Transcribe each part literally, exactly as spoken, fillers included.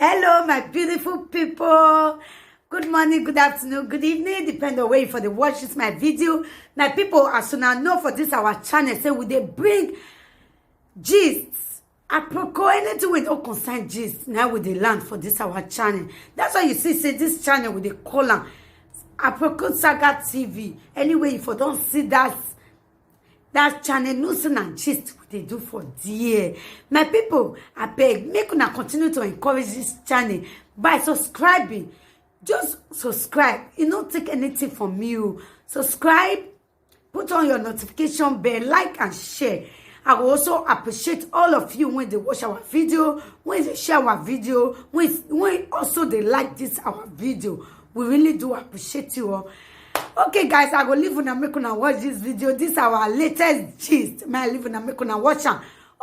Hello, my beautiful people. Good morning, good afternoon, good evening, depend on where you for the watch this my video. My people, as soon as know for this our channel, say we dey bring gist, apropos anything we don't concern gist. Now we dey land for this our channel. That's why you see, say this channel we dey call am Apropos Saga T V. Anyway, if you don't see that that channel, no sin and gist we dey do for there. My people, I beg, make una continue to encourage this channel by subscribing. Just subscribe. You no take anything from you. Subscribe, put on your notification bell, like and share. I will also appreciate all of you when they watch our video, when they share our video, when, when also they like this our video. We really do appreciate you all. Okay, guys, I go leave una make una watch this video. This our latest gist. May I leave una make una watch am.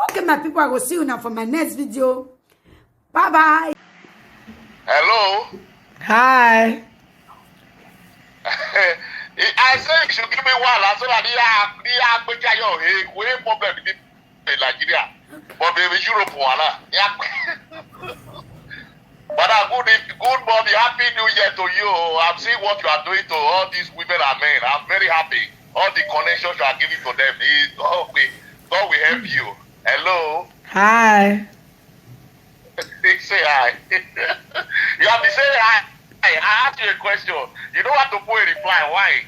Okay, my people, I go see you now for my next video. Bye bye. Hello. Hi. I say you should give me one. I said that the the agbẹjayọ he we problem in Nigeria, but baby Europe wala. Yeah. But a good good morning, happy new year to you. I'm seeing what you are doing to all these women and men. I'm very happy. All the connections you are giving to them, is oh, we, God will help you. Hello. Hi. Say hi. You have to say hi. I ask you a question. You don't have to put a reply. Why?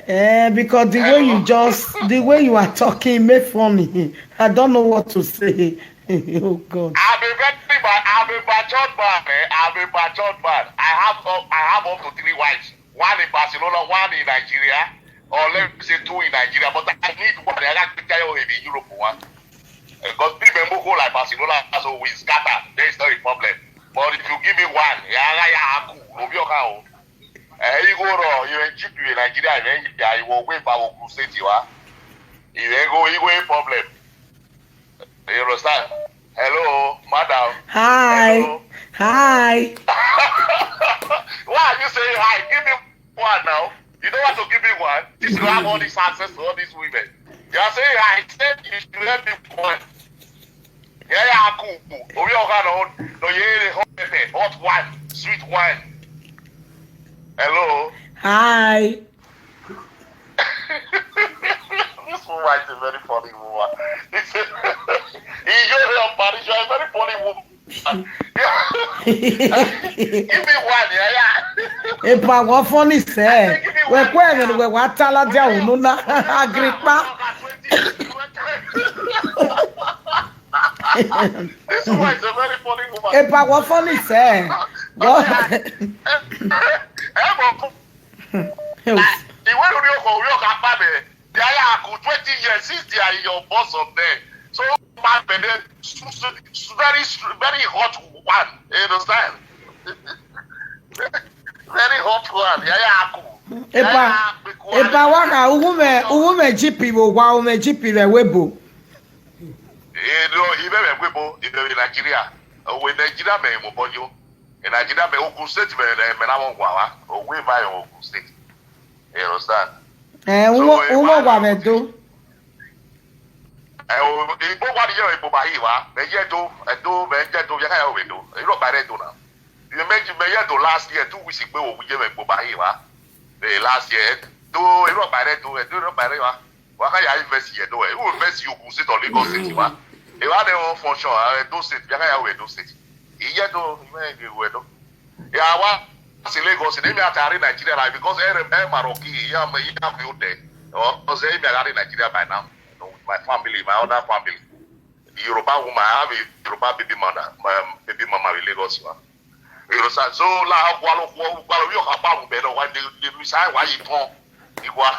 Eh, because the way you just the way you are talking make funny. I don't know what to say. Oh God. I'm a very bad, I'm a matured man. Eh? I'm a matured man. I have up, I have up to three wives. One in Barcelona, one in Nigeria, or let me say two in Nigeria. But I need one. I got picture in Europe one. Because three member go like Barcelona, so we scatter. There is not a problem. But if you give me one, yeah, yeah, yeah, cool. No, you can't. Eh, you go raw. You in G P in Nigeria, you in India, you will wait for Ogun State, you are. You ain't go, you go a problem. You understand? Hello, madam. Hi. Hello. Hi. Why are you saying hi? Give me one now. You don't want to give me one. This you have all this access to all these women. You are saying hi. Said you should help me one. Yeah, yeah, cool. Oh, we all got on. No, yeah, hot pepper, hot wine, sweet wine. Hello. Hi. This woman is a very funny woman. It's a, you your Paris, you're a very funny woman. Give me one, yeah, yeah. Epa, what funny sir? We kwere we wa tala dia unu na Agrippa. This woman is a very funny woman. Epa, what funny sir? What? Ẹ mọ̀ fún ìwé ìròyìn ọkọ̀ orí ọ̀gá pa mi. They are like twenty years since they are in your boss of them. So my belle, very very hot one. You understand? Very hot one. Yaya aku. Epa, epa waka ugume ugume G P wo wa ume G P we webo. Eno ibe me webo ibe Nigeria. Owe Nigeria me mo boyo. In Nigeria me Ogun State me me na won gwa wa. Owe my Ogun State. You understand? Eh, umo umo gwa me do. Eh, o igbo gwa ni yo igbo ba yi wa. Me ye do, e do, me ye do, ya ka ya we do. Iro ba re do na. You make me ye do last year, two weeks ago, we ye me igbo ba yi wa. The last year, do iro ba re do, e do iro ba re wa. Wa ka ya invest ye do, e. Who invest you go sit on Lagos City wa? E wa de won function, e do sit, ya ka ya we do sit. Iye do, me ye we do. Yeah, wa si Lagos, they me atari Nigeria like because e e Maroki, ya me ya me ode. O o se me atari Nigeria by now. You know, with my family, my other family. The Yoruba woman, I have a Yoruba baby mother, my baby mama in Lagos. You know, so, so la kwa lo kwa kwa lo yo ka pa mo be no wa de de mi sai wa yi ton. Igwa.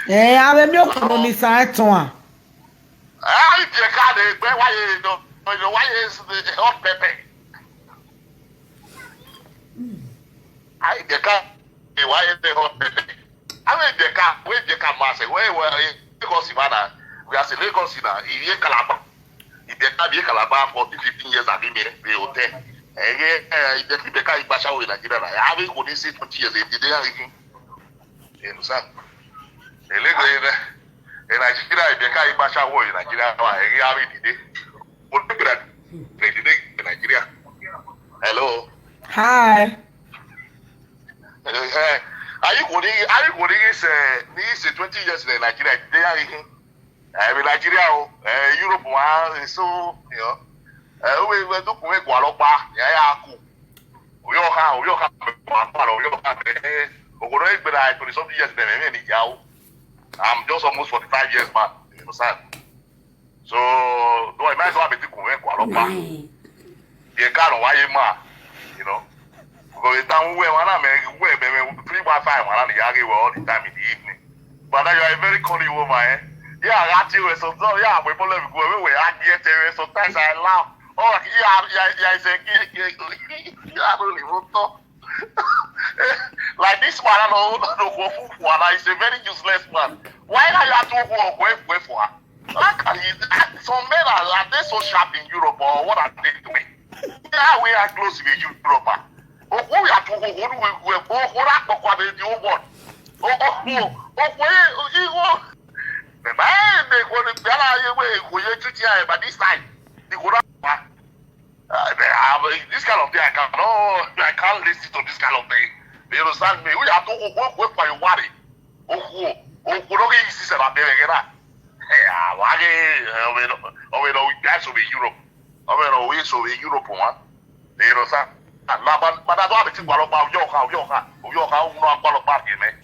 Eh, ave mi o kono ni sa ton a. Ai de ka de gbe wa ye no. No wa ye is the hot pepper. Ai de ka de wa ye the hot pepper. Ai de ka, we de ka ma se we we Lagos Ibadan. We are still Lagos na. Iye Calabar. Ibe ka bi Calabar for fifteen years abi me be hotel. Eh, eh, ibe ki be ka igba shawo in Nigeria na. Abi ko ni say twenty years e dey again. You understand? Elego in Nigeria ibe ka igba shawo in Nigeria wa e abi dide. O te gra. They did Hi. Eh, are you going to, are you going to say, this is twenty years in Nigeria? They are in, eh, Nigeria, oh, eh, Europe, one, so, you know, eh, we, we do, we go up, yeah, yeah, cool. We all have, we all have, we all have, eh, we go to twenty something years, then, anyhow, I'm just almost forty-five years man, you understand? So, do I might as well be thinking, we go up, Nine. You can't, why you mad, you know? Because the time we were, when I mean, we were, three by five, when I all the time in the evening. But now you are a very cunning woman, eh? Yeah, I got you with some, yeah, we problem go away, we are here, sometimes I laugh. Oh, yeah, yeah, yeah, it's a, yeah, I don't even talk. Like this one, I don't know, no, no, no, no, no, is a very useless man. Why are you at work, wait, wait for her? How can he, some men are, are they so sharp in Europe or what are they doing? Yeah, we are close with Europe. Oh, we are to go, we, we, we, we are to go, the whole world. Oh, oh, oh, oh, we, we, we, the man, they go to the other way, we are to the other, but this time, they go down. Uh, they have, uh, this kind of thing, I can't, no, I can't listen to this kind of thing. You understand me? We have to go, go, go for your worry. Oh, oh, oh, oh, don't get this and I'm there again. Hey, ah, why, eh, we don't, oh, we don't, we guys over Europe. Oh, we don't, we so we Europe, one. You understand? And now, but, but I don't have a thing, but, but, yo, how, yo, how, yo, how, no, I'm gonna back in, man.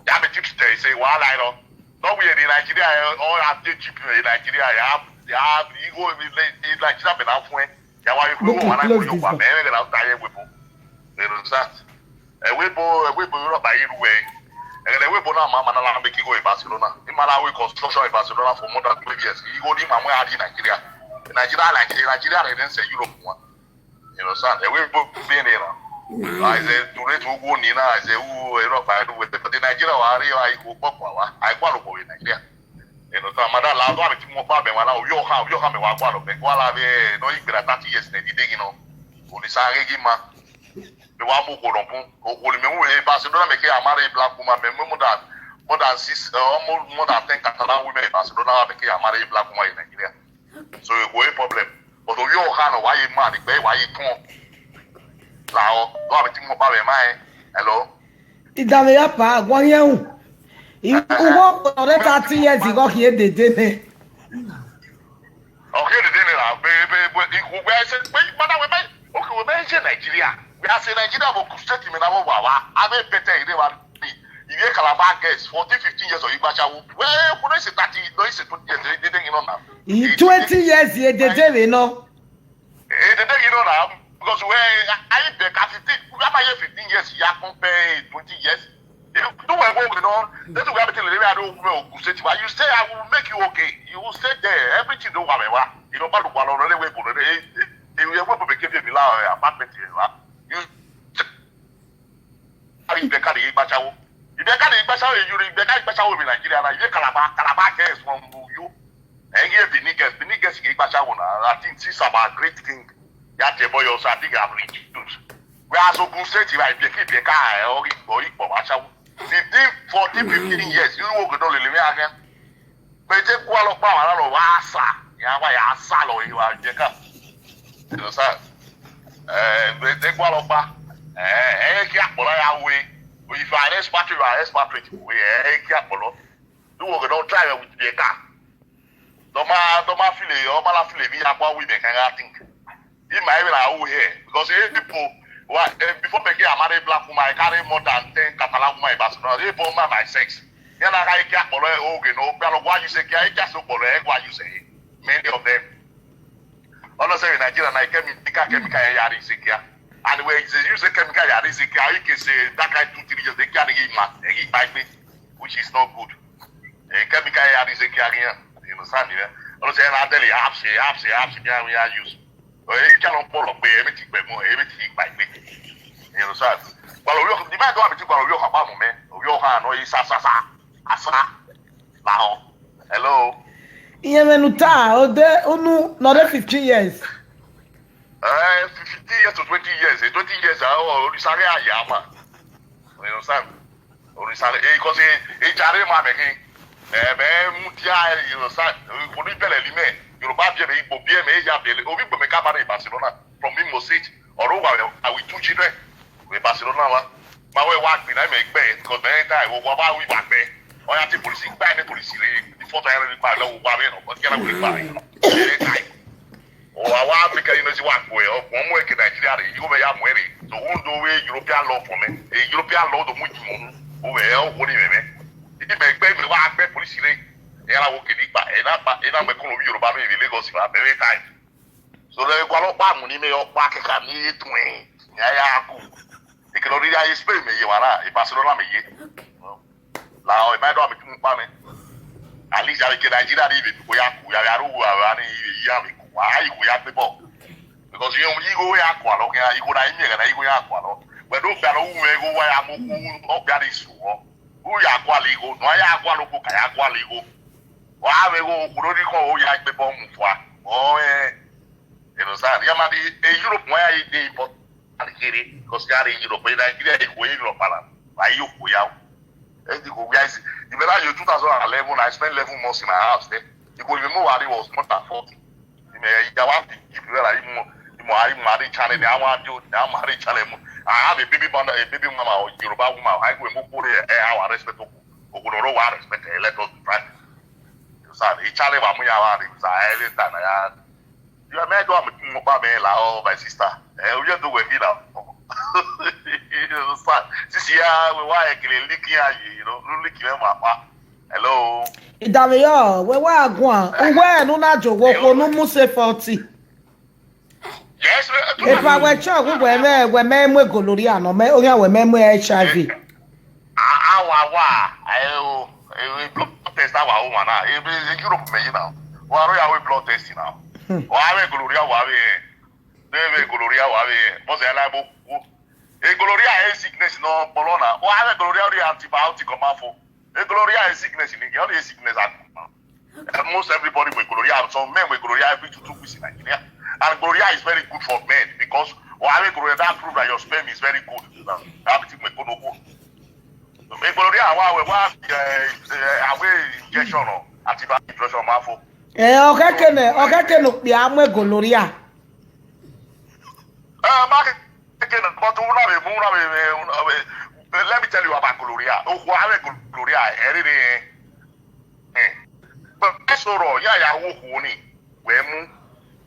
Yeah, I'm a chief today, say, well, I don't. No, we in Nigeria, eh, all have the chief in Nigeria, you have, you have, you go in Nigeria, but I'm when, yeah, why you go, Look, and I close go, this but door. man, and I'll tell you, we go. You understand? Eh, we bo, eh, we bo, you know, by you way. And then we bo now, mama, now make you go in Barcelona. In Malawi, construction in Barcelona for more than twelve years. You go, the mama, in Nigeria. In Nigeria, like, in Nigeria, they didn't say Europe, one. You understand? Eh, we bo, be in there now. I say, to rate who go, Nina, I say, who, you know, by the way, but in Nigeria, I go, I go, I go, in Nigeria. You understand? Madam, la, do I think more about them, and now, yo, how, yo, how me, wa, wa, lo, be, wa, la, be, no, you be thirty years, ne, di, you know. Only say, give man. Me wa mo ko don pun. O ko me mu e Barcelona me ke amare black woman me more than, more than six, uh, almost more than ten Catalan women in Barcelona me ke amare black woman in Nigeria. So you go a problem. But if you can, why you man, why you turn? Lao, do I think more about my, hello? Idame ya pa, gwa ye hu. Iwo ore thirty years ago ki e dede ne. Okay, the thing is, be, be, be, we say, but, but we may, okay, we may say Nigeria. We are saying Nigeria, but could state me now, wa, wa. I may better in the one. If you Calabar girls, fourteen, fifteen years or Igbacha, well, when I say thirty, no, it's twenty years, they didn't, you know, now. Twenty years ye dede we no. Eh, the thing, you know, now, because we, I, I bet, I think, we have here fifteen years, you compare twenty years. You do my work, you know, that's why I'm telling you, I don't know, but you say, I will make you okay. You will stay there, everything don't worry, wa. You know, but one already way, but they, they, they will make you give me la apartment here, wa. You, I bet, they can't eat bachawo. If they can't eat bachawo, you, if they can't eat bachawo in Nigeria, now, you Calabar, Calabar girls from you. And here, Benin girls, Benin girls, you eat bachawo now. I think this is about great thing. Yeah, the boy also, I think I've reduced. Whereas Ogun State, like, they keep the car, or eat, or eat for bachawo. Fifteen, fourteen, fifteen years, you will go down the limit again. But take one of power, I don't know, why, sir? Yeah, why, I sell, or you are, you can. You know, sir. Eh, but take one of power. Eh, eh, can't pull out way. If I expatriate, I expatriate. We, eh, can't pull out. You will go down, try with the car. Don't ma, don't ma feel it, don't ma feel it, we are one women, can I think. In my even our here. Because eight people, what, eh, before me get a married black woman, I carry more than ten Catalan woman in Barcelona. They born my, my sex. You know, I can't pull out, okay, no, but why you say, can't just pull out, why you say? Many of them. All of a sudden, Nigeria, now, chemical, chemical, yeah, is here. And when you say chemical, yeah, is here, you can say that kind of two, three years, they can't get mad, they get back me, which is not good. Eh, chemical, yeah, is here, you understand, yeah? All of a sudden, I tell you, apps, eh, apps, eh, apps, yeah, we are used. Eh, you can't pull up, eh, everything, but more, everything, by me. You understand? Well, we don't have to, but we don't have, man. We don't have, no, it's a, a, a, a, now. Hello? Iye menu ta, ode, unu, no de fifteen years. Eh, fifteen years to twenty years. Eh, twenty years, ah, oh, Orisare Ayama. You understand? Orisare, eh, because, eh, eh, Jare ma me, eh, eh, be, mutia, eh, you understand? Eh, kò ní bẹ̀rẹ̀ ní mẹ́. Yorùbá bí ẹ, Igbo bí ẹ, ya bí ẹ. Obi Igbo me ka mare Barcelona from Imo State. Ọ̀rọ̀ wà wẹ̀, I will two children. Wẹ̀ Barcelona wa. Ma wẹ̀ wá gbìn náà mẹ̀ gbẹ́, because many time wọ́n wá wí wà gbẹ́. Ọ̀yà tí polisi gbá ẹ̀ ní polisi rẹ̀, the fourth time rẹ̀ gbà lọ́wọ́ wà mẹ́rin, ọ̀kọ́ tí a náà wọ́n gbà rẹ̀. Many time. Ọ̀ àwa Africa yìí ló ti wà gbọ́ ẹ̀, ọ̀pọ̀ ọmọ ẹ̀kẹ́ Nàìjíríà rẹ̀, yóò bẹ̀ yà mọ̀ ẹ̀ rẹ̀. So wọ́n do wé European law for me. A European law tó mú jùmọ̀. Ó bẹ̀ ẹ̀ ó wọ́n ní mẹ̀mẹ́. Ìdí mẹ̀ gbẹ́ ìgbẹ́ wá gbẹ́ polisi rẹ̀. Ẹ̀ yàrá wo kìíní pa, ẹ̀ náà pa, ẹ̀ náà mẹ̀ kọ́ lómi Yorùbá mi ìrìn Lagos wa, many time. So lẹ́yìn kó alọ́pàá àmú ní mẹ́ ọ̀pá kẹ̀kẹ́ ní ètò ẹ̀ ní ayé àkú. Ìkìlọ̀ rí ayé Spain mi yé wàrà, ì Barcelona mi yé. Làwọn ìbá dọ́ àmì tí mo pa mi. At least àbíkẹ́ Nàìjíríà ní ìbèbí kò yá kú, yàrá arúgbó àwa ní ìyá mi kù, wà á ìwò yá pé bọ̀. Because yẹn yí kó yá kú àlọ́ kí yí kó náà yí mi ẹ̀ka náà yí kó yá kú àlọ́. Pẹ̀lú ògbà lọ́wọ́ mi kó wáyà mọ́ kó ọ̀gbà ní sùn wọ́n. Ó yà kú àlẹ́ ìgò, nù á yà kú àlọ́ kó kà yà kú àlẹ́ ìgò. Wà á wẹ̀ kó kúrò ní kọ́ ó yà gbé bọ́ọ̀mù fún wa. Ọ̀ ẹ̀. You understand? Yeah, man, the, the Europe why they import Algeria because they are in Europe, but Nigeria they go in Europe, man. Why you go out? Eh, they go guys. You better you two thousand eleven. I spent eleven months in my house there. You go remember what it was more than forty. You may you want to give you like more. You more you marry channel. I want you. I marry channel. I have a baby mother, a baby mama, or Yoruba woman. I go and go for the eh, our respect. Ogunoro wa respect. Eh, let us be frank. You say, channel wa mu ya wa. You say, eh, let that. You are made one more by me, la, oh, my sister. Eh, we just do it here now. Sisi ya, we wa ekele liki ya, you know, lu liki me mama. Hello. Idamiyo, we wa agwa. Uwe nu na jo wo ko nu mu se forty. Yes, we. If I were chok, we me we me mwe Gloria no me oya we me mwe H I V. Awa wa, ayo, ewe blood test awa o wana. Ewe Europe me you now. Wa ro ya we blood test now. Wa we Gloria wa we. Ewe Gloria wa we. Mo se la bo. E Gloria e sickness no bolona. Wa we Gloria ri antibiotic o ma fo. E Gloria e sickness ni. All the sickness are. Almost everybody with Gloria, some men with Gloria every two two weeks in Nigeria. And Gloria is very good for men because or having Gloria that prove that your sperm is very good. Now, that thing may go no go. Make Gloria wa we wa uh, uh, away injection or antibiotic injection ma fo. Eh, okay, can okay, can be amwe Gloria. Uh, mark again, but una be una be let me tell you about Gloria. Oh, wa we Gloria. Every day. Eh. But that's all. Yeah, yeah, wo wo ni. We mu.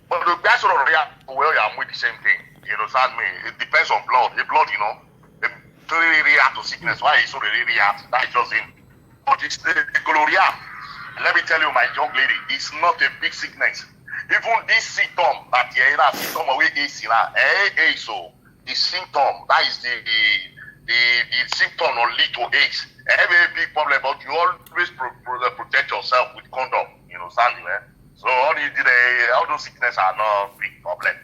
But the that's all. Yeah, well, yeah, with the same thing. You understand me? It depends on blood. The blood, you know, it really react to sickness. Why is so really react? That's just him. But it's the, the Gloria. Let me tell you, my young lady, it's not a big sickness. Even this symptom that you hear, symptom of A C now, eh, eh, so the symptom that is the the the, the symptom will lead to AIDS. Every big problem, but you always pro, pro, protect yourself with condom. You know, something, eh? So all these eh, all those sickness are not big problem.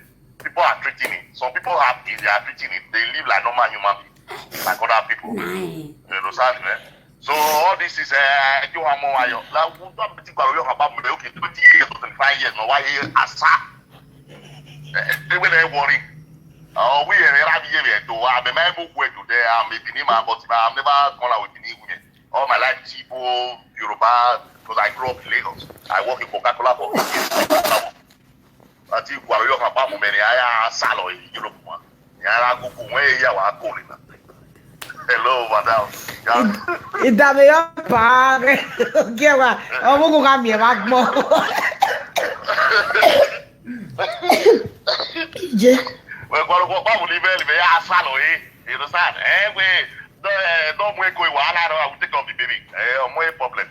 People are treating it. Some people have it, they are treating it. They live like normal human beings, like other people. You know, something, eh? So all this is uh, you have more ayọ. Like we don't be think about your about me. Okay, twenty years or twenty-five years, no why here asa. They will worry. Oh, we are here to I be my book where today I'm a Benin man, but I've never gone out with Benin women. All my life, Igbo, Yoruba, because I grew up in Lagos. I work in Coca-Cola for eight years. Àti ìwà yóò máa bá mu mẹ́rin ayá sálọ yìí ló mọ̀. Yàrá gbogbo wọn èyí àwọn akọrin náà. Hello, madam. Ìdààmú yóò bá a rẹ̀. Kí ẹ wá, ọmọ kò ká mi ẹ̀ máa gbọ́. Ìjẹ́. Wẹ́n gbọ́dọ̀ báwo ni bẹ́ẹ̀ ni bẹ́ẹ̀ yà sálọ yìí. You understand? Ẹ wẹ́ dọ́ọ̀mù ẹ̀kọ́ ìwà aláàrọ̀, I will take care of the baby. Ẹ ọmọ ẹ̀ problem.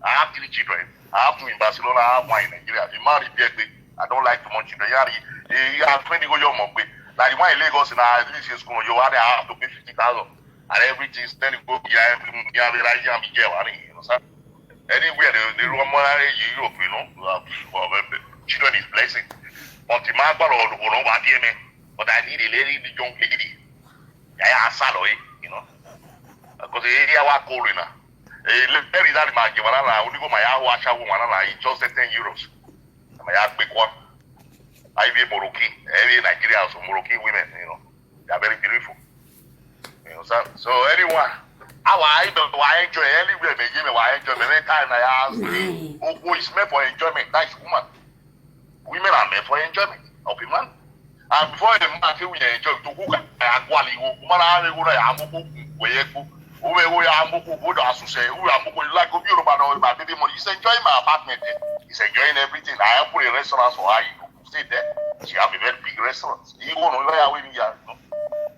I have three children. I have two in Barcelona. I have one in Nigeria. The man is there. I don't like too much children. Yeah, he, he has twenty go your month. Like the one in Lagos, and I live in school. You are there. I have to pay fifty thousand and everything. Then you go here every month. You have a right here. You know, sir. Anywhere they they run more than Europe. You know, uh, well, uh, children is blessing. But the man got all the one over there, man. But I need a lady, the young lady. Yeah, I saw it. You know, because the area was cold enough. Let me that my Jawara, only go my hour, shower, one, and I just ten euros. My hour, big one. I be Moroccan, every Nigeria, some Moroccan women, you know, they are very beautiful. You know, so, so anyone, our I don't I enjoy anywhere, me, me, I enjoy, me, time I ask, oh, is meant for enjoyment, that's woman. Women are meant for enjoyment of a man. And before a man say we enjoy to cook, I go and go. Woman, I go na ya moko we ye go. Uwe go ya moko go da asuse. Uwe ya moko like obi Yoruba no my baby money. He's enjoying my apartment there. He's enjoying everything. I open a restaurant for her. You know, stay there. She have a very big restaurant. You go no where we ya.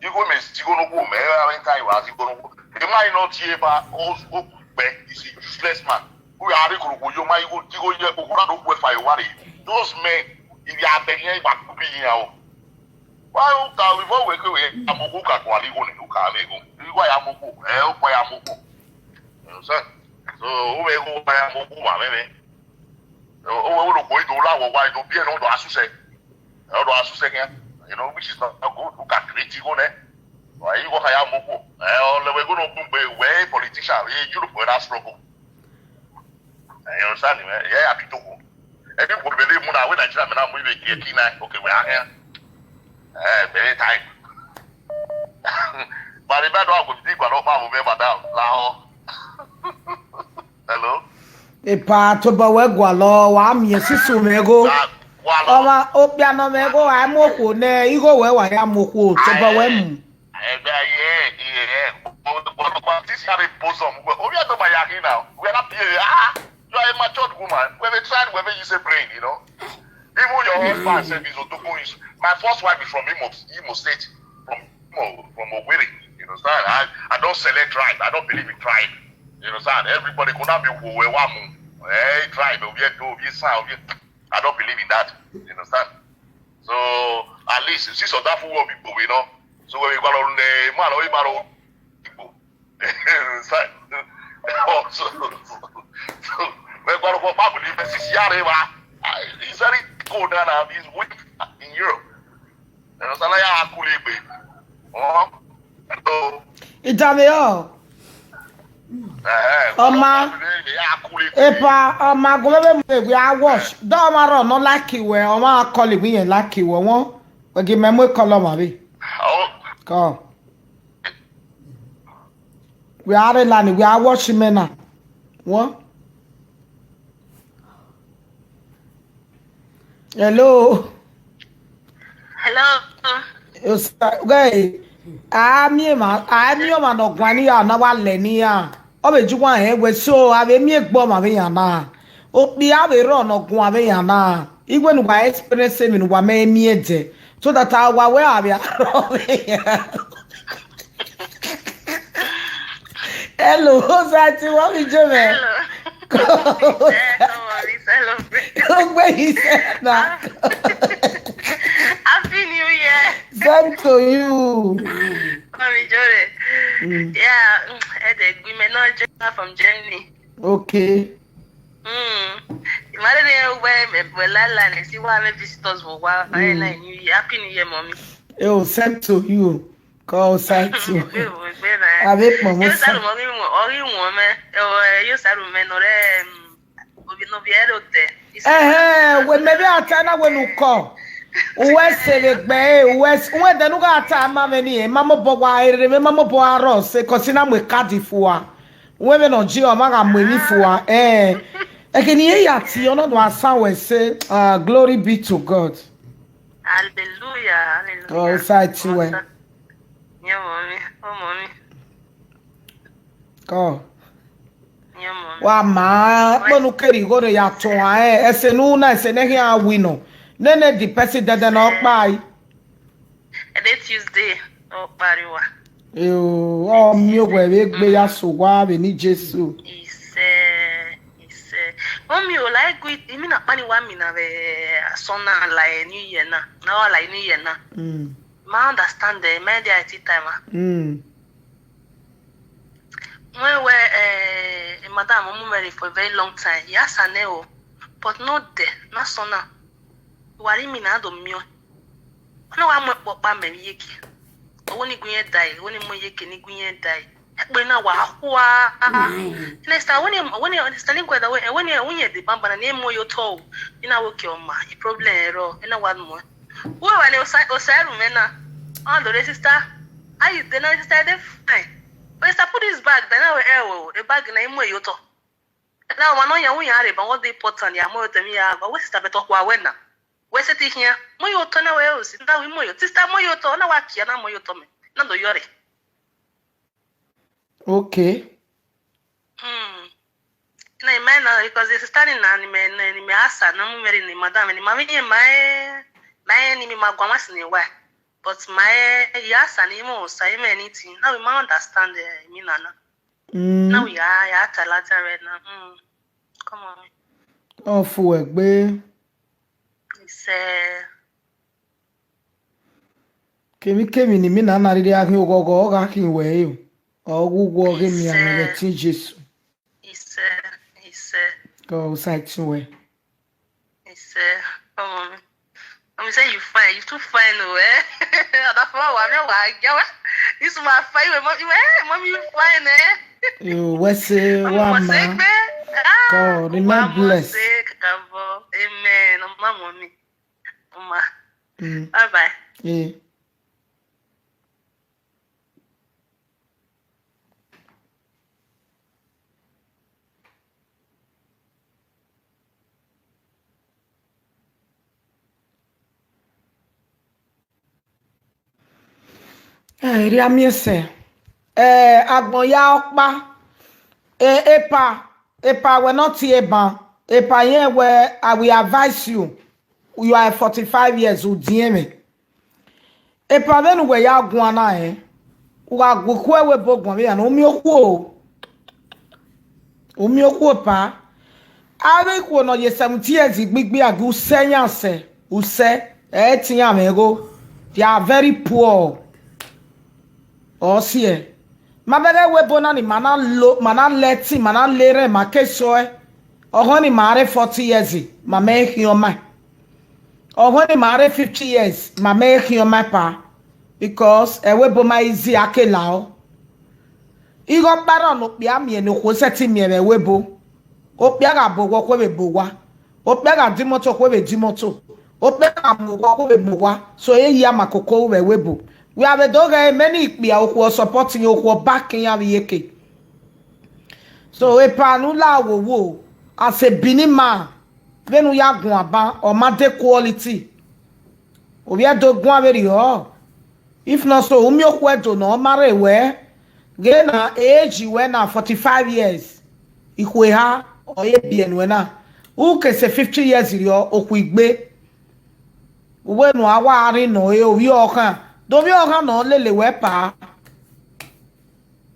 You go me. You go no go me. Every time you ask, you go no go. The man not here, but also go back. He's a useless man. Who are you go go? You man, you go, you go here. Go go no go for your worry. Those men, if you are begging, you are copying out. Why you tell me what we go? Amoku ka kwali go ni ka me go. You go ya moku. Eh, go ya moku. You know, sir. So who we go ya moku ma me me. So who we go do la wo why do be no do asuse. No do asuse ke. You know, which is not good. Who can create you go ne? Why you go ya moku? Eh, all the we go no kumbe we politician. You look for that struggle. You understand me? Yeah, I be to go. Every go believe muna we Nigeria me na mu be kina. Okay, we are here. Eh, very time. But the bad one go be go no pa mo be madam. Lao. Hello. Epa to ba we gwa lo wa mi sisu me go. Wa lo. Oma opia no me go wa mo ko ne igo we wa ya mo ko to ba we mu. Ẹgbẹ́ ayé ẹ̀ ẹ̀ ọ̀pọ̀lọpọ̀ tí sáré bó sọ̀mù pé orí ẹ̀tọ́ bá yà kí náà wẹ́n á bí ẹ̀ ah you are a matured woman wẹ́n fẹ́ try wẹ́n fẹ́ use a brain you know even your husband sef is odogun is my first wife is from Imo Imo State from Imo from Owerri you understand I I don't select tribe I don't believe in tribe you understand everybody kò náà mi wò ẹ̀ wá mu ẹ̀ tribe òbí ẹ̀ tó òbí ẹ̀ sàn òbí ẹ̀ I don't believe in that you understand. So at least six of that four people we know. So when we go on the man or we man or people. So so we go on for family versus Yareva. It's very cold now. It's winter in Europe. You know, so like I cool it. Oh, so Itame o. eh, Ọma. Family, yeah, cool it. Epa ọma go be mu we a wash. Do ọma ro no like we ọma call we yen like we won. We give me mo call ọma be. Oh, Ko. We are la ni we a wash me na. Won. Hello. Hello. Osa, okay. Ami ma, ami ma no gwani ya na wa le ni ya. O be ju wa he we so a be mi egbo ma be ya na. O bi a be ro no gwa be ya na. Igwe nu wa experience mi nu wa me mi eje. So that a wa we a be a ro be ya. Hello, Osa ti wa mi je me. Hello. Eh, come on, we celebrate. Kongbe ise na. Happy New Year. Same to you. Come enjoy it. Mm. Yeah, mm, eh, the women not Jenna from Germany. Okay. Mm. Imagine where me well la la and see why me visitors will wow. I like New Year. Happy New Year, mommy. Oh, same to you. Call side to. We will be there. A be po mo You sa. said mommy, or you woman, or you said woman, or um, we no be out there. Eh, we maybe I tell na we no call. Uwe se le gbe, uwe s- uwe de nu ga ta ma me ni, ma mo bo wa ere, me ma mo bo aro se ko si na mo ka di fua. Uwe me no ji o ma ga mo ni fua. Eh. E ke ni e ya ti o no do asan we se, uh, glory be to God. Hallelujah, hallelujah. Oh, side to we. Yeah, mommy. Oh, mommy. Ko. Yeah, mommy. Wa ma kponu keri go de ya to a eh ese nu na ese ne hia wi no. Ne ne di person dede na okpa yi. Ede Tuesday. Oh, pariwa. Yo, o mi o we be gbe ya so wa be ni Jesu. Ise, ise. Mommy, o like we. Imi na pani wa mi na be sona like New Year na. Na wa like New Year na. Mm. Ma understand the media at time. Ah. Mm. When we eh madam mo marry for a very long time. Yes, I know. But not there. Not so now. Wari mi na do mi o. Ona wa mo popa me yeki. Owo ni gunye dai, owo ni mo yeki ni gunye dai. Ekpe na wa kwa. Next time when when understanding kweda when when when the bamba na ni mo yo to. Ina wo ke o ma. E problem ero. Ina wa mo. Wo wa le osa osa ru me na. On the sister. How you dey now, sister? Dey fine. But sister, put this bag. Then I will air the bag na imo yo to. Now one on ya we are but what they important ya mo tell me ya. But we sister better kwa we na. Wese ti hia. Moyo to na we o si. Na we moyo. Sister moyo to na wa kia na moyo to me. Na do yore. Okay. Hmm. Na imai na because the sister ni na ni me ni me asa na mu mere ni madam ni mami ni mai mai ni mi magwa mas ni wa. But mai ya asa ni mo sa ime anything. Now we ma understand eh, mi nana. Mm. Now we are ya talata right now. Mm. Come on. Oh, for egbe. It's uh, Kemi kemi ni mi na na riri ahin ogogo oga kin we yo. Ogu wo ge mi ame ti Jesu. It's uh, it's uh, Go side to we. it's uh, come on. Mommy say you fine, you too fine, oh eh. Ada fo wa me wa gawa. This my fine, mommy, eh, mommy you fine eh. You wese wa ma. Ah, God, remain blessed. Kakabo. Amen. Mama, mommy. Mama. Mm. Bye bye. Yeah. Eh, iri ami ese. Eh, agbon ya okpa. Eh, epa, epa we not eban. Epa yen we I will advise you. You are forty-five years, u dieme. Epa benu we ya guana eh. U ga gu kwe we bo guan ya no mi okwo. U mi okwo pa. Ave kwo no ye seventy years gbigbi agi u se yan se. U se. Eh, ti yan me go. They are very poor. O si eh. Ma bere we bo na ni mana lo, mana leti, mana lere, ma ke so eh. Oho ni ma re forty years, ma me hi o ma. Oho ni ma re fifty years, ma me hi o ma pa. Because e we bo ma izi ake la o. Igo kparo no kpia mi ene kwo se ti mi ere we bo. O kpia ga bo wo kwe be bo wa. O kpia ga di moto kwe be di moto. O kpia ga mo wo kwe be mo wa. So e ya ma koko we we bo. We have a dog eh many kpia o kwo supporting o kwo backing ya bi yeke. So e pa nu la wo wo as a Benin man. Venu ya gun aba o ma de quality. O bi e do gun averi o. If not so, umi okwe do no mare we. Ge na age we na forty-five years. Ikwe ha o ye bien we na. U ke se fifty years ri o okwe igbe. Uwe nu awa ari no e ovi okan. Do vi okan no lele we pa.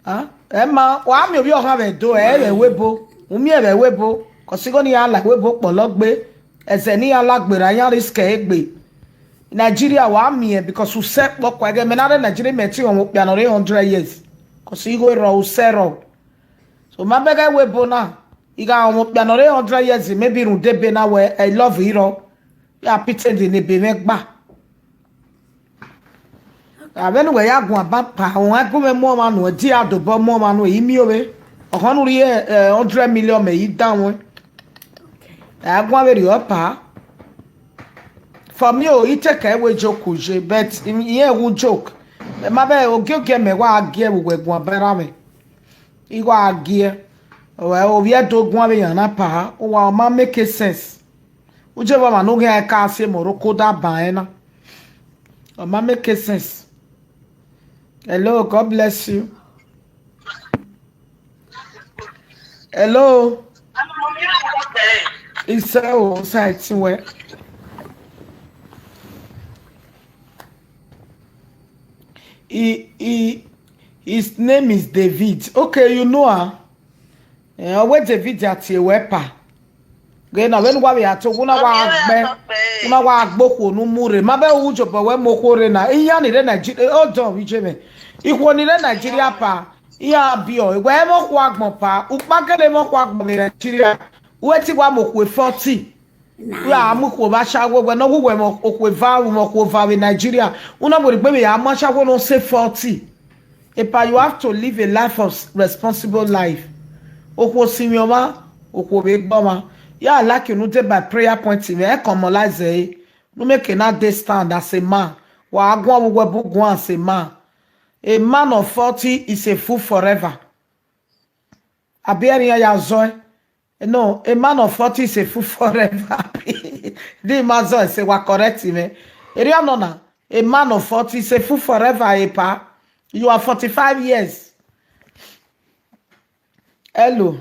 Ah, Emma, wa mi ovi okan ve do e ve webo. Umi e ve webo. Kosigo ni ala webo polo gbe. Eze ni ala gbera yan risk egbe. Nigeria wa mi e because u se po kwa ge me na re Nigeria me ti won pe anore hundred years. Kosigo ro u se ro. So ma bege webo na. Iga won pe anore hundred years maybe run debe na we I love iro. Ya pretend ni be me gba. Abenu we ya gun aba pa won agun me mo ma nu di adobo mo ma nu imi owe. Ohonu ri eh, hundred million me yi da won. Agun averi opa. For me o ite ka we joke uje but iye wu joke. Ma be oge oge me wa agi e we gun abara me. Iwa agi e. Owe ovi e do gun ave yan na pa. O wa o ma make sense. Uje wa ma no ge ka se Morocco da ba e na. O ma make sense. Hello, God bless you. Hello. Isa o site we. He, he, his name is David. Okay, you know her. Eh, owe David ati ewepa. Ge na wen wa we ato una wa gbe. Una wa gbo ko nu mure. Ma be u jo bo we mo ko re na. Iya ni re Nigeria. O do wi je me. Ikwo ni re Nigeria pa. Iya bi o. We mo ko agbon pa. U pa kele mo ko agbon ni Nigeria. We ti wa mo ko forty. We a mu ko ba sha we we no we mo ko va mo ko va we Nigeria. Una mo gbe we a ma sha we no say forty. Epa, you have to live a life of s- responsible life. Okwo simioma, okwo begboma. Ya like you no dey by prayer point me. E come like say no make na dey stand as a man. Wa agwa wo we bu gwa as a man. A man of forty is a fool forever. Abiari ya zo. No, a man of forty is a fool forever. The man say, wa correct him. Eh? Eri ọnọ na, a man of forty, say fool forever, eh, pa. You are forty-five years. Hello.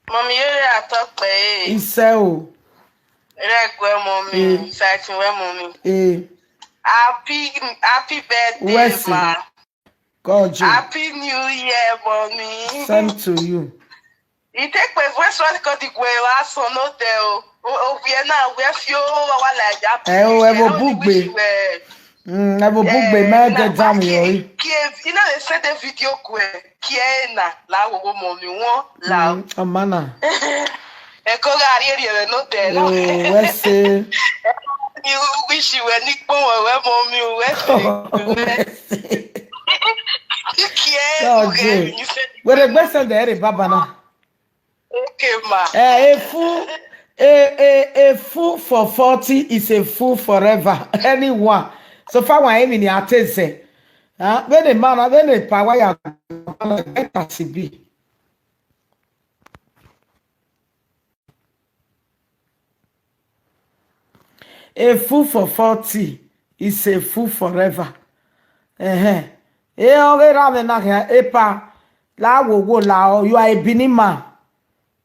Mommy, you are talk, eh? He say, oh. Like, well, mommy, Eh. Exciting, well, mommy. Eh. Happy, happy birthday, Where's it? Ma. God, you. Happy New Year, mommy. Same to you. You take my voice, what God, the way last one, no, tell. Oh, we are now, we are few, our like that. Eh, oh, eh, oh, bugbe. Mm, ẹ wo bugbe, eh, mẹ na get down with you. Cave, you know, they said the video kwe, Kiena, la wo mo mi won, la. Mm, amana. E ko ga ri ri re no de, no. Oh, we say. You wish you were Nick Bon, we mo mi, we say. Kiena, God, you say. We the best of the area, Baba na. Okay, ma. Eh, a fool, a, a, a fool for forty is a fool forever. Anyone. So far, when him in the attention. Huh? When the man, when the power, ya, let us be. A fool for forty is a fool forever. Uh-huh. Eh, okay, ra me na ke, epa, la wo wo la o, you are a Benin man.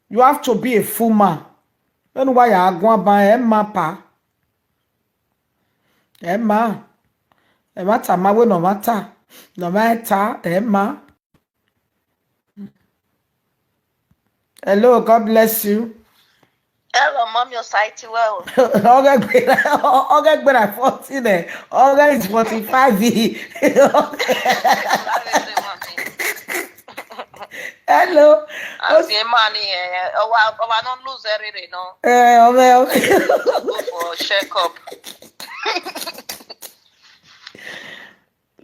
You have to be a fool man. Then why you are going by Emma pa? Emma. Emma ta ma we no matter. No matter, Emma. Hello, God bless you. Hello, mommy, you sight well. Oga Gbera, Oga Gbera forty there. Oga is forty-five. Hello. As a man, eh, oh, I, oh, I don't lose everything, no. Eh, oh, man. Go for checkup.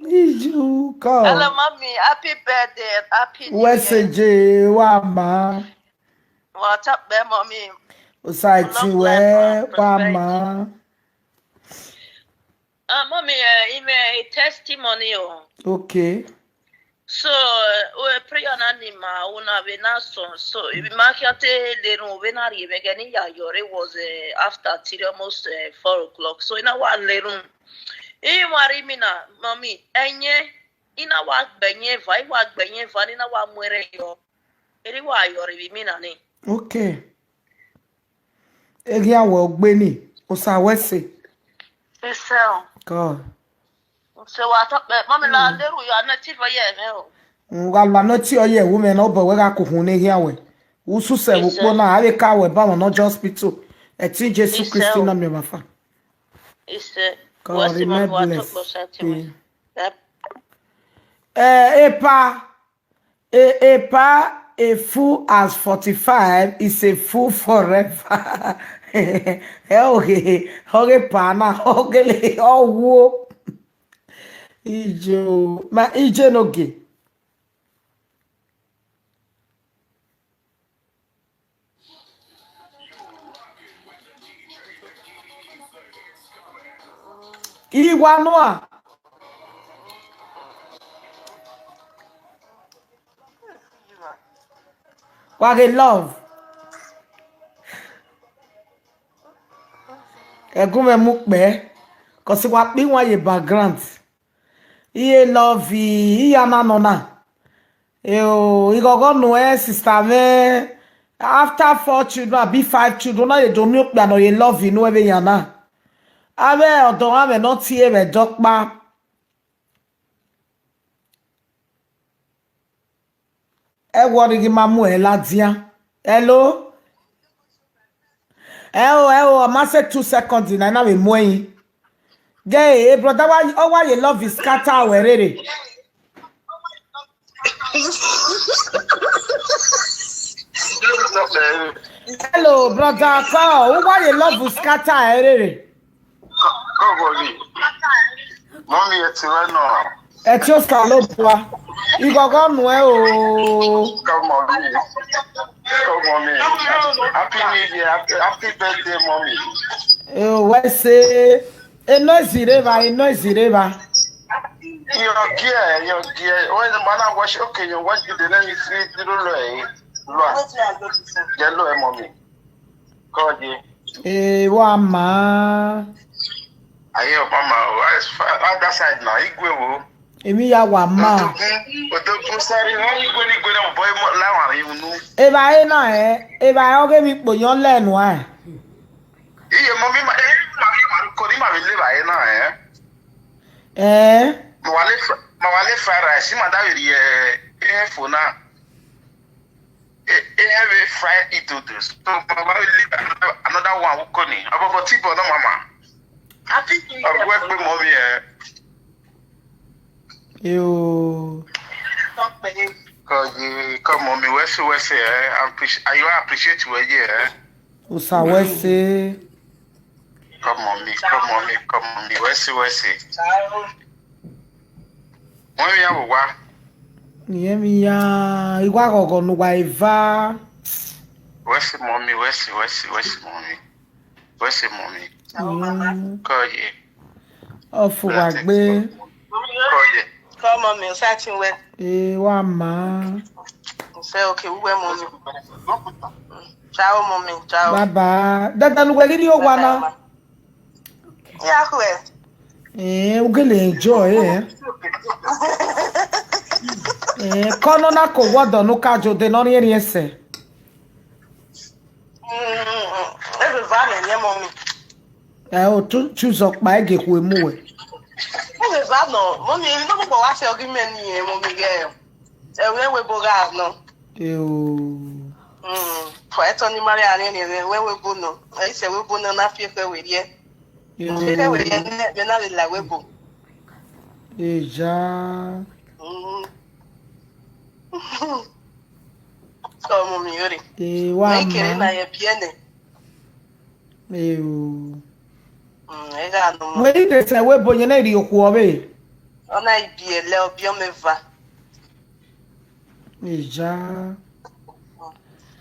Iju, come. Hello, mommy. Happy birthday. Happy New Year. Weseje wa ma. What's up there, mommy? Osaiti we wa ma. Uh, mommy, uh, in a testimony, oh. Okay. So, uh, we pray on anima, una we na so. So, if you mark your day, they don't we na rive gani ya yore was, uh, after till almost, uh, four o'clock. So, in our room, in Warimina, mommy, enye, in our benye, vai wa benye, vanina wa mwere yo. Eri wa yore vi mina ni. Okay. Egi awe ogbeni, Osa Wese. Isel. God. So what up, mommy, la, mm, leru, you are not even here, no. Nga la no ti oye, women, no, but we ga kuhun ne here we. Usu se wo po na, ave ka we ba mo no just hospital. E ti Jesu Christ na mi ma fa. Isel. God, remain blessed. Yep. Eh, epa, e, epa, a fool as forty-five is a fool forever. Eh, okay, okay, pana, okay, oh, wo. Ijo, ma ije no ge. Iwa noa. Wa ge love. Egun me mu pe. Kosi wa pi wa ye background. Iye love, iya na no na. Eo, igogo no e sister me. After four children, abi five children, na ye do mi okpe no ye love no e be yana. Ave odo ave no ti e be dokpa. E worry gi mamu e la dia. Hello? Eh, oh, eh, oh, I must say two seconds in, I now be moaning. Gay, eh, brother, why, oh, why you love is scatter, eh, really? Hello, brother, call. Why you love is scatter, eh, really? Come on, mommy, it's right now. Ẹ tí ó sá ló bu wa. Ìkọ̀kọ̀ nù ẹ́ o. Come on, me. Come on, me. Happy New Year. Happy, happy birthday, mommy. Ẹ ò wẹ́ ṣe. Iná ìsìrè bá, iná ìsìrè bá. Your gear, your gear. When the man I watch, okay, you watch the name is three zero low, eh? Low. Yellow, eh, mommy. Call you. Ee, wa ma. Aye, mama, why is fa- how that side now? Igwe wo. Èmi ya wà ma. Odogun, Odogun, sorry, no, Igwe, Igwe, no, boy, mo, la wa ri unu. Eba e na e. Eba e oge mi po yan lenu e. Iye, mommy, ma, eh, ma, ma, ma, ko ni ma mi le ba e na e. Eh? Ma wa le, fr- ma wa le fried rice, ma da wi e, e fo na. E, e have a fried itoto. So, ma wa le another, another one, we ko ni. Abo bo ti bo na, mama. Happy New Abo we Year. Pe mommy e. Yo. Ko ye, ko mommy, we se, we se, eh. I appreciate, I appreciate we ye, eh. Usa wese. Ko mommy, ko mommy, ko mommy, we se, we se. Ciao. When we have wa, Niye mi ya. Igwa gogo nu wa eva. we se mommy, we se, we se, we se mommy. We se mommy. Ciao, mama. Ko ye. Ofu wa gbe. Ko ye. Come on, mi, o sa ti we. Ee, wa ma. Say okay, we we mommy. Ciao, mommy. Ciao. Baba. Dada nu gini o wa na. Ya kwe. Eh, ugele enjoy eh. Eh, kono na ko wodo no ka jo de no ri ri ese. Mm. Ebe va me nye, mommy. Eh, o tu choose up by ge ku emu we. Ebe va no, mommy, no mo wa se ogi me ni e, mommy ge. E we we bo ga no. Eh, o. Mm. Fo e to ni mari ani ni we we bo no. E se we bo no na fie fe we ye. Fie fe we ye ne, me na le la we bo. Eh, ja. Mm. So, mommy, yori. Eh, wa E kere na ma. Ye bien. Eh, o. Mm, e ga no mo. We ri de se we bo ye na ri oku obe. Ona ibi ele obi o me va. Eh, ja.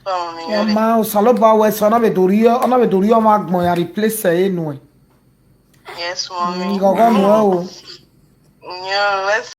So, mommy, Yo yori. ma o salo ba we so na be dori o, na be dori o ma gbon ya replace e nu e. Yes, mommy. Ni gogo nu e o. Yeah, let's